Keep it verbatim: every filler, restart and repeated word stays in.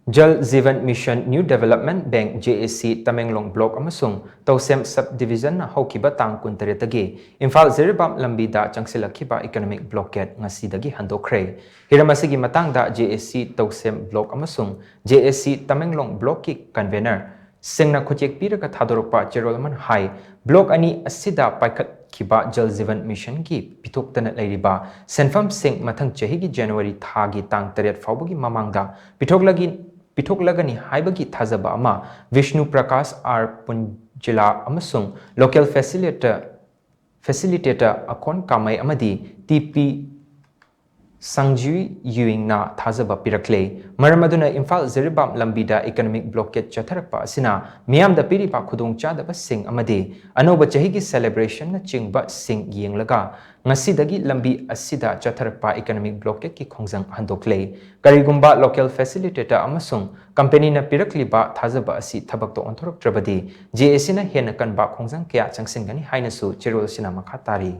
Jal Jeevan Mission New Development Bank, J A C, Tamenglong Block ꯑꯃꯁꯨꯡ ꯇꯧꯁꯦꯝ Sub Division ꯅ ꯍꯧꯈꯤꯕ ꯇꯥꯡ ꯀꯨꯟꯇꯔꯦꯠꯇꯒꯤ ꯏꯝꯐꯥꯜ ꯖꯤꯔꯤꯕꯥꯝ ꯂꯝꯕꯤꯗ ꯆꯪꯁꯤꯜꯂꯛꯈꯤꯕ economic blockade ꯉꯁꯤꯗꯒꯤ ꯍꯟꯗꯣꯛꯈ꯭ꯔꯦ꯫ ꯍꯤꯔꯝ ꯑꯁꯤꯒꯤ ꯃꯇꯥꯡꯗ J A C ꯇꯧꯁꯦꯝ Block ꯑꯃꯁꯨꯡ J A C Tamenglong Block ꯀꯤ convener ꯁꯤꯡꯅ ꯈꯨꯠꯌꯦꯛ ꯄꯤꯔꯒ ꯊꯥꯗꯣꯔꯛꯄ ꯆꯦꯔꯣꯜ ꯑꯃꯅ ꯍꯥꯏ, block ꯑꯅꯤ ꯑꯁꯤꯗ ꯄꯥꯏꯈꯠꯈꯤꯕ Jal Jeevan Mission ꯒꯤ ꯄꯤꯊꯣꯛꯇꯅ ꯂꯩꯔꯤꯕ ꯁꯦꯟꯐꯝꯁꯤꯡ ꯃꯊꯪ ꯆꯍꯤꯒꯤ January ꯊꯥꯒꯤ ꯇꯥꯡ ꯇꯔꯦꯠ ꯐꯥꯎꯕꯒꯤ ꯃꯃꯥꯡꯗ ꯄꯤꯊꯣꯛꯂꯒꯤ, ꯄꯤꯊꯣꯛꯂꯒꯅꯤ ꯍꯥꯏꯕꯒꯤ ꯊꯥꯖꯕ ꯑꯃ ꯚꯤꯁꯅꯨ ꯄ꯭ꯔꯀꯥꯁ ꯑꯥꯔ ꯄꯨꯟꯖꯤꯂꯥ ꯑꯃꯁꯨꯡ local facilitator, facilitator ꯑꯈꯣꯟ ꯀꯥꯃꯩ ꯑꯃꯗꯤ T P ꯁꯪꯖꯨ ꯌꯨꯏꯡꯅ ꯊꯥꯖꯕ ꯄꯤꯔꯛꯂꯦ꯫ ꯃꯔꯝ ꯑꯗꯨꯅ ꯏꯝꯐꯥꯜ ꯖꯤꯔꯤꯕꯥꯝ ꯂꯝꯕꯤꯗ economic blockade ꯆꯠꯊꯔꯛꯄ ꯑꯁꯤꯅ ꯃꯤꯌꯥꯝꯗ ꯄꯤꯔꯤꯕ ꯈꯨꯗꯣꯡꯆꯥꯗꯕꯁꯤꯡ ꯑꯃꯗꯤ ꯑꯅꯧꯕ ꯆꯍꯤꯒꯤ celebration ꯅꯆꯤꯡꯕꯁꯤꯡ ꯌꯦꯡꯂꯒ ꯉꯁꯤꯗꯒꯤ ꯂꯝꯕꯤ ꯑꯁꯤꯗ ꯆꯠꯊꯔꯛꯄ economic blockade ꯀꯤ ꯈꯣꯡꯖꯪ ꯍꯟꯗꯣꯛꯂꯦ꯫ ꯀꯔꯤꯒꯨꯝꯕ local facilitator ꯑꯃꯁꯨꯡ company ꯅ ꯄꯤꯔꯛꯂꯤꯕ ꯊꯥꯖꯕ ꯑꯁꯤ ꯊꯕꯛꯇ ꯑꯣꯟꯊꯣꯔꯛꯇ꯭ꯔꯕꯗꯤ J A C ꯅ ꯍꯦꯟꯅ ꯀꯟꯕ ꯈꯣꯡꯖꯪ ꯀꯌꯥ ꯆꯪꯁꯤꯟꯒꯅꯤ ꯍꯥꯏꯅꯁꯨ ꯆꯦꯔꯣꯜ ꯑꯁꯤꯅ ꯃꯈꯥ ꯇꯥꯔꯤ꯫